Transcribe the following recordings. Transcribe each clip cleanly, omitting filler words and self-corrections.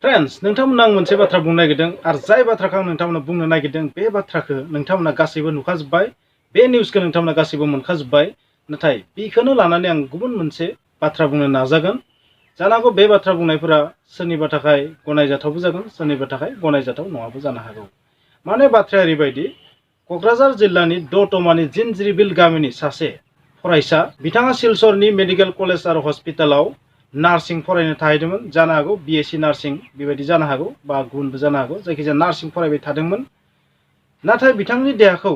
Friends नोंथांमोना आं मोनसे बाथ्रा बुंनो नागिरदों आरो जाय बाथ्राखौ आं नोंथांमोना बुंनो नागिरदों बे बाथ्राखौ नोंथांमोना गासैबो नुखाजोब्बाय बे निउसखौ नोंथांमोना गासैबो मोनखाजोब्बाय नाथाय बेखौनो लानानै आं गुबुन मोनसे बाथ्रा बुंनो नाजागोन जानो हागौ बे बाथ्रा बुंनायफोरा सोरनिबा थाखाय गनायजाथावबो जागोन सोरनिबा थाखाय गनायजाथाव नङाबो जानो हागौ माने बाथ्राया ओरैबायदि क'क्राझार जिल्लानि दतमानि जिनज्रिबिल गामिनि सासे फरायसा बिथाङा सिलचरनि मेडिकेल कलेज आरो हस्पिटालाव नार्सिं फरायनो थाहैदोंमोन जानो हागौ बिएससि नार्सिं बेबायदि जानो हागौ बा गुबुनबो जानो हागौ जायखिजाया नार्सिं फरायबाय थादोंमोन नाथाय बिथांनि देहाखौ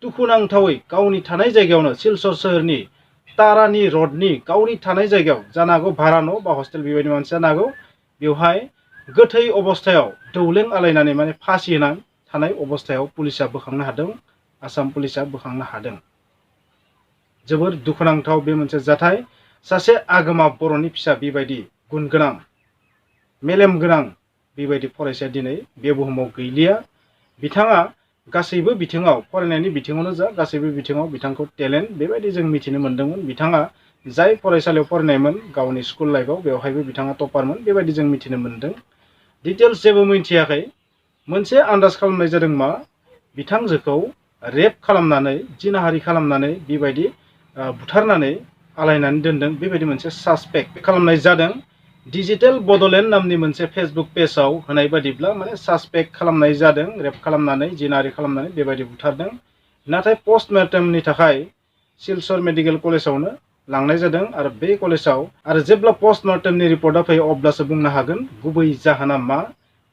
दुखुनांथावै गावनि थानाय जायगायावनो सिलचर सोहोरनि तारानि रडनि गावनि थानाय जायगायाव जानो हागौ भारा न' बा हस्टेल बेबायदि मोनसे जानो हागौ बेवहाय गोथै अबस्थायाव दौलें आलायनानै माने फासि होनानै थानाय अबस्थायाव पुलिसा बोखांनो हादों आसाम पुलिसा बोखांनो हादों जोबोर दुखुनांथाव बे मोनसे जाथाय सासे आगोमा बर'नि फिसा बेबायदि गुन गोनां मेलेम गोनां बेबायदि फरायसाया दिनै बे बुहुमाव गैलिया बिथाङा गासैबो बिथिङाव फरायनायनि बिथिङावनो जा गासैबो बिथिङाव बिथांखौ टेलेन्ट बेबायदि जों मिथिनो मोन्दोंमोन बिथाङा जाय फरायसालियाव फरायनायमोन गावनि स्कुल लाइफआव बेवहायबो बिथाङा टपारमोन बेबायदि जों मिथिनो मोन्दों डिटेल्स जेबो मिथियाखै मोनसे आन्दाज खालामनाय जादों मा बिथांजोखौ रेप खालामनानै जिनाहारि खालामनानै बेबायदि बुथारनानै आलायनानै दोनदों बेबायदि मोनसे सासपेक्ट खालामनाय जादों डिजिटेल बड'लेण्ड नामनि मोनसे फेसबुक पेजाव होनाय बादिब्ला माने सासपेक्ट खालामनाय जादों रेप खालामनानै जिनाहारि खालामनानै बेबायदि बुथारदों नाथाय पस्टमर्टेमनि थाखाय सिलचर मेडिकेल कलेजावनो लांनाय जादों आरो बे कलेजाव आरो जेब्ला पस्टमर्टेमनि रिपर्टआ फैयो अब्लासो बुंनो हागोन गुबै जाहोना मा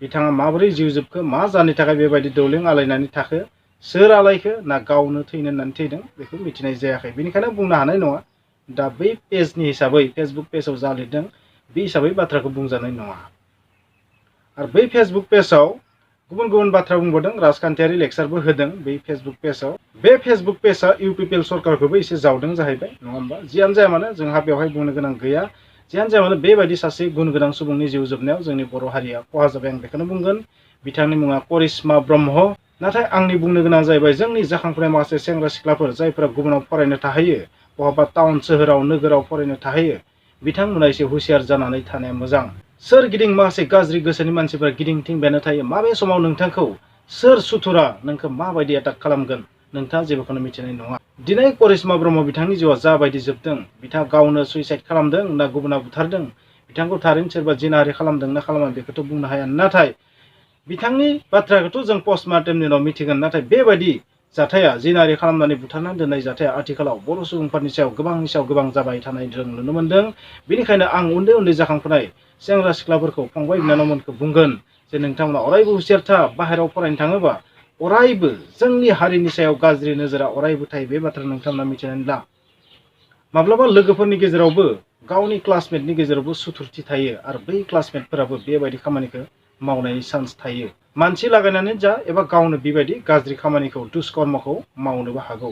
बिथाङा माबोरै जिउ जोबखो मा जाहोननि थाखाय बेबायदि दौलें आलायनानै थाखो सोर आलायखो ना गावनो थैनो होननानै थैदों बेखौ मिथिनाय जायाखै बेनिखायनो बुंनो हानाय नङा दा बै पेजनि हिसाबै फेसबुक पेजाव जा लिरदों बे हिसाबै बाथ्राखौ बुंजानाय नङा आरो बै फेसबुक पेजाव गुबुन गुबुन बाथ्रा बुंबावदों राजखान्थियारि लेक्सारबो होदों बै फेसबुक पेजाव बे फेसबुक पेजआ इउपिपिएल सरकारखौबो एसे जावदों जाहैबाय नङा होमबा जियानो जाया मानो जोंहा बेवहाय बुंनो गोनां गैया जियानो जाया मानो बेबायदि सासे गुन गोनां सुबुंनि जिउ जोबनायाव जोंनि बर' हारिया खहा जाबाय आं बेखौनो बुंगोन बिथांनि मुङा करिश्मा ब्रह्म नाथाय आंनि बुंनो गोनां जाहैबाय जोंनि जाखांफुनाय माखासे सेंग्रा सिख्लाफोर जायफोरा गुबुनाव फरायनो थाहैयो बहाबा टाउन सोहोराव नोगोराव फरायनो थाहैयो बिथांमोना एसे हुसियार जानानै थानाया मोजां सोरगिदिं माखासे गाज्रि गोसोनि मानसिफोरा गिदिंथिंबायानो थायो माबे समाव नोंथांखौ सोर सुथुरा नोंखौ माबायदि एटाक खालामगोन नोंथाङा जेबोखौनो मिथिनाय नङा दिनै करिश्मा ब्रह्म बिथांनि जिउआ जाबायदि जोबदों बिथाङा गावनो सुइसाइड खालामदों ना गुबुना बुथारदों बिथांखौ थारैनो सोरबा जिनाहारि खालामदों ना खालामा बेखौथ' बुंनो हाया नाथाय बिथांनि बाथ्राखौथ' जों पस्टमर्टेमनि उनाव मिथिगोन नाथाय बेबायदि जाथाया जिनाहारि खालामनानै बुथारनानै दोननाय जाथाया आथिखालाव बर' सुबुंफोरनि सायाव गोबांनि सायाव गोबां जाबाय थानाय जों नुनो मोन्दों बेनिखायनो आं उन्दै उन्दै जाखांफुनाय सेंग्रा सिख्लाफोरखौ फंबाय बिनानावमोनखौ बुंगोन जे नोंथांमोना अरायबो हुसियार था बाहेरायाव फरायनो थाङोबा अरायबो जोंनि हारिनि सायाव गाज्रि नोजोरा अरायबो थायो बे बाथ्रा नोंथांमोना मिथिनानै ला माब्लाबा लोगोफोरनि गेजेरावबो गावनि क्लासमेटनि गेजेरावबो सुथुरथि थायो आरो बै क्लासमेटफोराबो बेबायदि खामानिखौ मावनायनि चान्स थायो मानसि लागायनानै जा एबा गावनो बेबायदि गाज्रि खामानिखौ दुष्कर्मखौ मावनोबो हागौ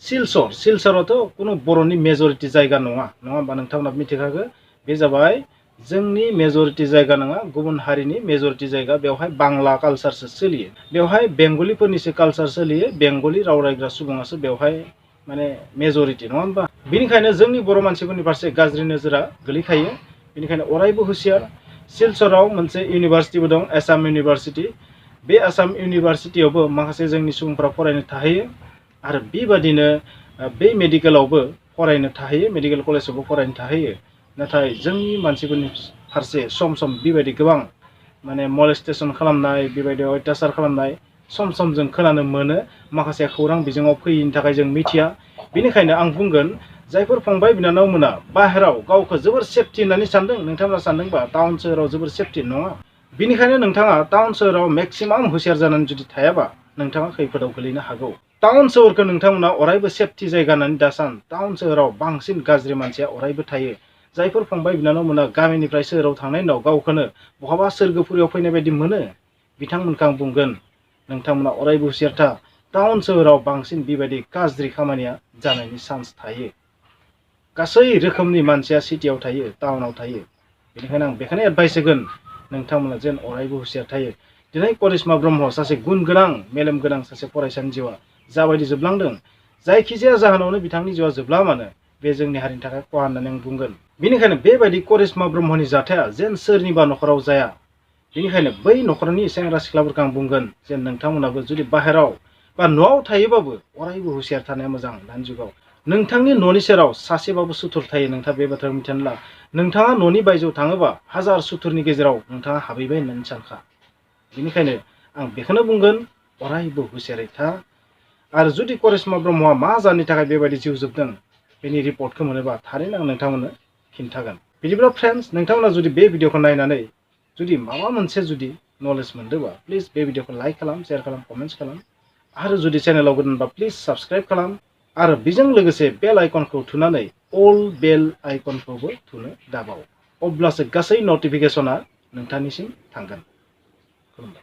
सिलचराथ' कुनु बर'नि मेजरिटि जायगा नङा होमबा नोंथांमोना मिथिखागौ बे जाबाय जोंनि मेजरिटि जायगा नङा गुबुन हारिनि मेजरिटि जायगा बेवहाय बांला कालचारसो सोलियो बेवहाय बेंगलिफोरनिसो कालचार सोलियो बेंगलि राव रायग्रा सुबुङासो बेवहाय माने मेजरिटि नङा होमबा बेनिखायनो जोंनि बर' मानसिफोरनि फारसे गाज्रि नोजोरा गोलैखायो बेनिखायनो अरायबो हुसियार सिलचराव मोनसे इउनिभारसिटिबो दं आसाम इउनिभारसिटि बे आसाम इउनिभारसिटियावबो माखासे जोंनि सुबुंफोरा फरायनो थाहैयो आरो बेबादिनो बे मेडिकेलावबो फरायनो थाहैयो मेडिकेल कलेजावबो फरायनो थाहैयो नाथाय जोंनि मानसिफोरनि फारसे सम सम बेबायदि गोबां माने मलेस्टेसन खालामनाय बेबायदि अत्याचार खालामनाय सम सम जों खोनानो मोनो माखासे खौरां बिजोङाव फैयैनि थाखाय जों मिथिया बेनिखायनो आं बुंगोन जायफोर फंबाय बिनानावमोना बाहेराव गावखौ जोबोर सेफटि होननानै सानदों नोंथांमोना सानदोंबा टाउन सोहोराव जोबोर सेफटि नङा बेनिखायनो नोंथाङा टाउन सोहोराव मेक्सिमाम हुसियार जानानै जुदि थायाबा नोंथाङा खैफोदाव गोलैनो हागौ टाउन सोहोरखौ नोंथांमोना अरायबो सेफटि जायगा होननानै दासान टाउन सोहोराव बांसिन गाज्रि मानसिया अरायबो थायो जायफोर फंबाय बिनानावमोना गामिनिफ्राय सोहोराव थांनायनि उनाव गावखौनो बहाबा सोरगोफुरियाव फैनाय बायदि मोनो बिथांमोनखौ आं बुंगोन नोंथांमोना अरायबो हुसियार था टाउन सोहोराव बांसिन बेबायदि गाज्रि खामानिया जानायनि चान्स थायो गासै रोखोमनि मानसिया सिटियाव थायो टाउनाव थायो बेनिखायनो आं बेखौनो एडभाइस होगोन नोंथांमोना जेन अरायबो हुसियार थायो दिनै करिश्मा ब्रह्म सासे गुन गोनां मेलेम गोनां सासे फरायसानि जिउआ जाबायदि जोबलांदों जायखिजाया जाहोनावनो बिथांनि जिउआ जोबला मानो बे जोंनि हारिनि थाखाय खहा होननानै आं बुंगोन बेनिखायनो बेबायदि करिश्मा ब्रह्मनि जाथाया जेन सोरनिबा न'खराव जाया बेनिखायनो बै न'खरनि सेंग्रा सिख्लाफोरखौ आं बुंगोन जे नोंथांमोनाबो जुदि बाहेराव बा न'आव थायोबाबो अरायबो हुसियार थानाया मोजां दानि जुगाव। नोंथांनि न'नि सेराव सासेबाबो सुथुर थायो, नोंथाङा बे बाथ्राखौ मिथिनानै ला। नोंथाङा न'नि बायजोआव थाङोबा हाजार सुथुरनि गेजेराव नोंथाङा हाबहैबाय होननानै सानखा। बेनिखायनो आं बेखौनो बुंगोन, अरायबो हुसियारै था। आरो जुदि करिश्मा ब्रह्मआ मा जाहोननि थाखाय बेबायदि जिउ जोबदों बेनि रिपर्टखौ मोनोबा थारैनो आं नोंथांमोननो खिन्थागोन। बिदिब्ला फ्रेन्ड्स, नोंथांमोना जुदि बे भिडिअखौ नायनानै जुदि माबा मोनसे जुदि नलेज मोनदोंबा प्लिज बे भिडिअखौ लाइक खालाम, शेयार खालाम, कमेन्ट्स खालाम। आरो जुदि चेनेलाव गोदानबा प्लिज साबस्क्राइब खालाम। आरो बेजों लोगोसे बेल आइकनखौ थुनानै अल बेल आइकनखौबो थुनो दाबाव। अब्लासो गासै नटिफिकेसना नोंथांनिसिम थांगोन। खुलुमबाय।